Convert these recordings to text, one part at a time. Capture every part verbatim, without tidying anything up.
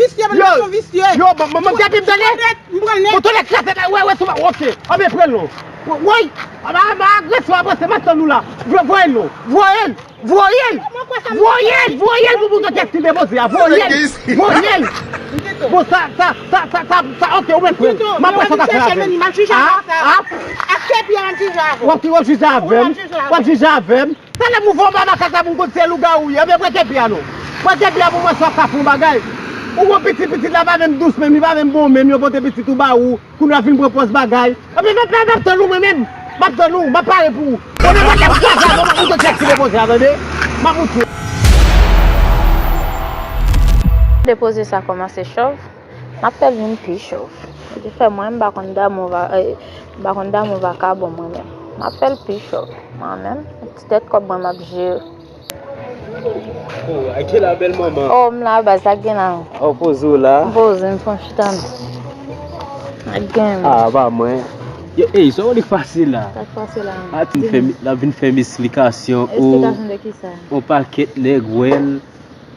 visye, bann gason visye. Yo, bon, bon, bon, depi m tande. M pran nèt. Bon, tande kraze la, wè, wè, sou, ok. Anben, pran l non. Woy, a, a, a, agresyon ap ranse, m ap tann ou la. Voye l non. Voye l. Voye l! Voye l! Voye l pou moun nan tèt li depoze a! Voye l! Voye l! Bon, sa, sa, sa, sa, sa, sa, ok, ou mèt pran l. M ap wè sa w ka fè avè m. A? A? W ap, w ap jije avè m? W ap jije avè m? Talè m ouvè yon ba makak la pou m konn se lougawou w ye. Ebyen, pran kepi a non. Pran kepi a pou m wè si w ap ka fè yon bagay. Ou wè pitit, pitit la pa menm dous menm, li pa menm bon menm, yo pote pitit ou ba ou. Kounye a fin pran pòz bagay. Epi m ap, m ap tann ou mwen menm. M ap tann ou, m ap pare pou ou. Kounye a mwen lè m kraze avè w, m ap moute tèt ki depoze a, tande? M ap moute. Depoze sa kòmanse chòv. M ap fè l vin pi chòv. Li fè mwen, m pa konn damou va-, eh, m pa konn damou vakabon mwen menm. M ap fè l pi chòv. Mwen menm, ti tèt kòb mwen m ap jere. Oh, a ki la bèl manman? Oh, m la baz, sa k gen la? Oh, poze w la? M poze, m pran chita m. Sa k gen? Ah, ba mwen. Yo, ey, sa w li k pase la? Sa k pase la? A, ti fè, la vin fè m esplikasyon. Esplikasyon de ki sa? On pakèt nèg wè l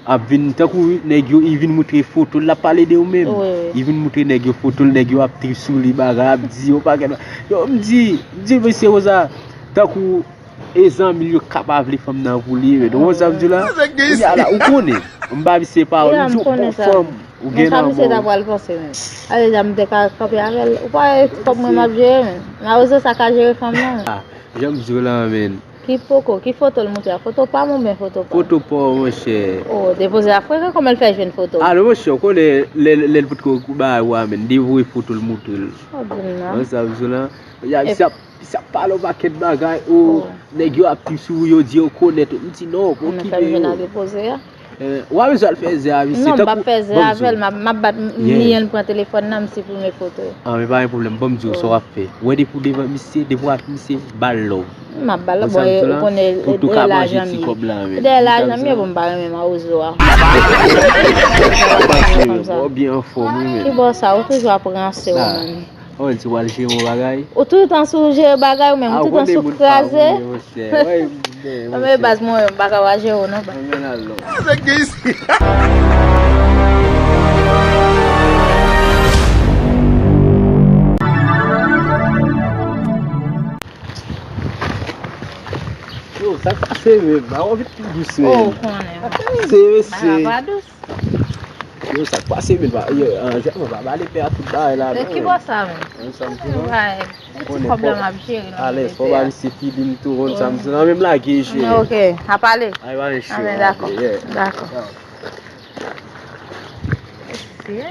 ap vin, tankou nèg yo, li vin moutre foto l, l ap pale de ou menm. Wi, wi. Li vin moutre nèg yo foto l, nèg yo ap trip sou li, bagay, ap di yon pakèt. Yo, m di, m di, mesye Rosa, tankou E zanmi l yo k pa vle fanm nan pou li, men ou konn sa m di w la? Kounye a la, ou konnen. M ba misye pawòl, li di yon bon fanm, ou gen lanmou. Men sa misye ta pral panse, men. Ale, la m te ka kanpe avè l. Ou pa wè kòb mwen m ap jere, men. Mawozo sa ka jere fanm nan. Ah, jan m di w la, men. Ki poko, ki foto l moutre a? Foto pa m oubyen foto pa w? Foto pa w, monchè. Oh, depoze a frekan, kòman l fè jwenn foto? Ah, non, monchè, ou konnen, lè, lè l potko bay ou a, men, devoye foto l moutre l. Oh, di m non. Ou konn sa m di w la? Ya, misye ap Misye ap pale yon pakèt bagay, o, nèg yo ap trip sou ou, yo di yo konèt ou. M di non, bon, kite yo. Eh, w a bezwen al fè zè a, misye. Non, m p ap fè zè avè l, m ap, m ap bat m, m, li an pran telefòn nan, m siprime foto yo. Ah, men pa gen pwoblèm, ban m di w sa w ap fè. Wè depi w devan misye, depi w ak misye, ba l love. M ap ba l love, bon, ou konnen, e, e lajan m ye. E dèyè lajan m ye, bon, m pa renmen mawozo a. Bon, byen anfòm, wi, men. Ki bò sa, ou toujou ap ranse, ou menm. Ou menm, si w al jere yon bagay. Ou toutan sou jere bagay ou menm, ou toutan sou kraze. Anben baz, mwen menm, m pa ka pa jere w non, baz. Anben al non. Yo, sa k pase menm? Ba w vit pi dous menm. Oh, ou konnen. Sa k pase mesye? Bagay pa dous. Yo, sa k pase, men pa, yo, an, jèman pa pale pè a tout bagay la, non. Ki bò sa, men? An, sa m di, non. Ti kòb la m ap jere, non. Alèz, fò ba misye ti din tou, konn sa m di, non, men m lage, cheri. Ok, ap pale. Ay, pa gen cheri. Dakò, dakò. Mesye,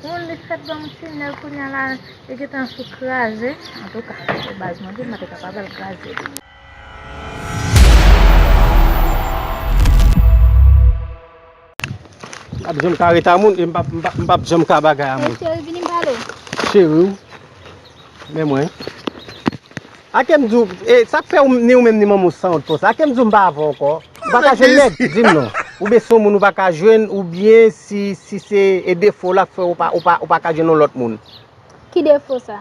yon li fèt ban m tinèl kounye a la, li gentan sou kraze. Antouka, se baz mwen di, m pa te kapab al kraze. M p ap janm ka ret a moun, e m p ap, m p ap, m p ap janm ka bagay a moun. Cheri, vini m pale w. Cheri w, men mwen. Ake m di w, e, sa k fè w, ni ou menm ni manman w sanwont konsa? Ake m di w m pa avè w ankò? Ou pa ka jwenn nèg, di m non. Oubyen se yon moun ou pa ka jwenn, oubyen si, si se, e, defo w la k fè w pa, ou pa, ou pa ka jwenn yon lòt moun. Ki defo sa?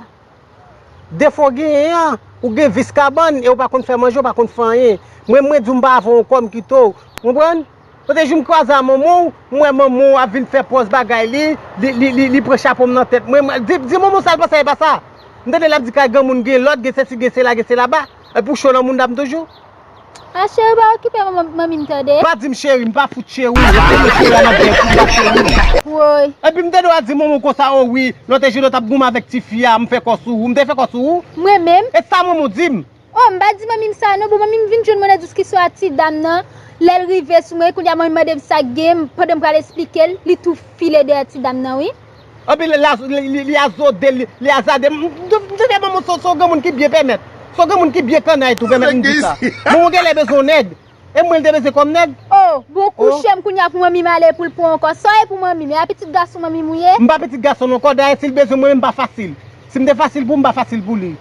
Defo w genyen an, ou gen vis kabann e ou pa konn fè manje, ou pa konn fè anyen. Mwen, mwen di w m pa avè w ankò, m kite w. Ou konprann? Kote jou m kwaze a manman w, m wè manman w ap vin fè pòz bagay li, li, li, li, li pran chapo m nan tèt mwen. Mwen, di, di manman w sa l panse e pa sa. M tande l ap di kay granmoun gen lòd, gen sesi, gen sela, gen sela ba. Epi w cho nan mounda m toujou. A cheri, pa okipe manmi m tande. Pa di m cheri, m pa fout cheri w. Ou konnen cheri a nan bèk ou, m pa cheri w. Woy. Epi m tande w ap di manman w konsa, o wi, lòt jou lè w t ap goumen avèk tifi a, m fè kò sou ou. M te fè kò sou ou? Mwen menm? E sa manman w di m? Oh, m pa di manmi m sa non, bon, manmi m vin jwenn mwen nan diskisyon ak ti dam nan. Lè l rive sou mwen, kounye a manmi m mande m sa k gen, pandan m pral esplike l, li tou file dèyè ti dam nan, wi. Anpi li, li, li, li azode, li, li azade. M, m, m tande manman w se, se yon granmoun ki byen pèmèt. Se yon granmoun ki byen kannay tou, pèmèt m di sa. Manman w genlè bezwen yon nèg. E mwen l te bezwen kòm nèg? Oh, bon kouche m kounye a pou manmi m ale pou l pran yon kò. Sa w ye pou manmi m? E a pitit gason manmi m ou ye? M pa pitit gason non, kò dayè si l bezwen mwen menm pa fasil. Si m te fasil pou m, m pa fasil pou li.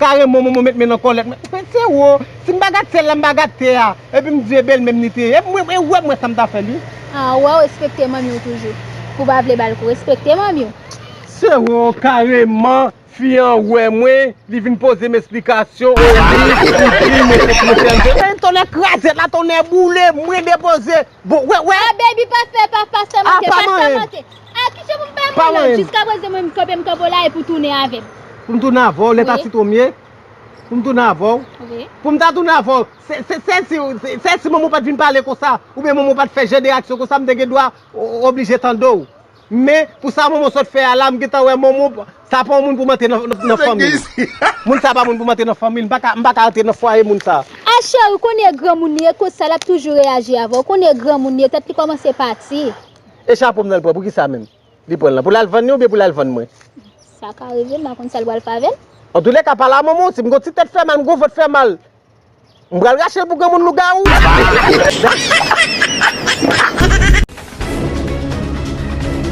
Kareman, manman met men nan kòlèt. Men se wo, si m pa gad syèl la, m pa gad tè a. Epi m di e bèlmè m li te ye. E mwen, e wè mwen sa m ta fè li. Ah, ou wè w respekte manmi w toujou. Pou w pa vle ba l kou, respekte manmi w. Se wo, kareman, fi an wè mwen, li vin poze m esplikasyon. O wi, ou di mwen se pou mwen fè m. Men tonnè krazèt la, tonnè boule, mwen depoze. Bon, wè, wè. Ah, baby, pa fè, pa, pa sèmante, pa sèmante. Ah, kijan pou m bay mwen lòd? Jiska prezan mwen m kanpe, m kanpe w la e pou tounen avè m. Pou m tounen avè w, lè ta sitwon m ye? Pou m tounen avè w? Pou m ta tounen avè w, se, se, se si, se, se si manman w pa t vin pale konsa, oubyen manman w pa t fè jan de reyaksyon konsa, m te gen dwa o- oblije tande w. Men, pou sa manman w sot fè a la, m gentan wè manman w, sa pa yon moun pou m antre nan, nan, nan fanmi l. Moun sa pa moun pou m antre nan fanmi l, m pa ka, m pa ka antre nan fwaye moun sa. Ah, cheri, ou konnen e granmoun li ye, konsa l ap toujou reyaji avè w. Ou konnen e granmoun li ye, tèt li kòmanse pati. E chapo m nan l pran, poukisa menm? Li pran l lan pou l al vann li oubyen pou l al vann mwen? Sa ka rive, m pa konn sa l pral fè avè l. Antoulèka, pale a manman w, si m gon ti tèt fè mal, m gon vant fè mal, m pral rache l pou granmoun lougawou.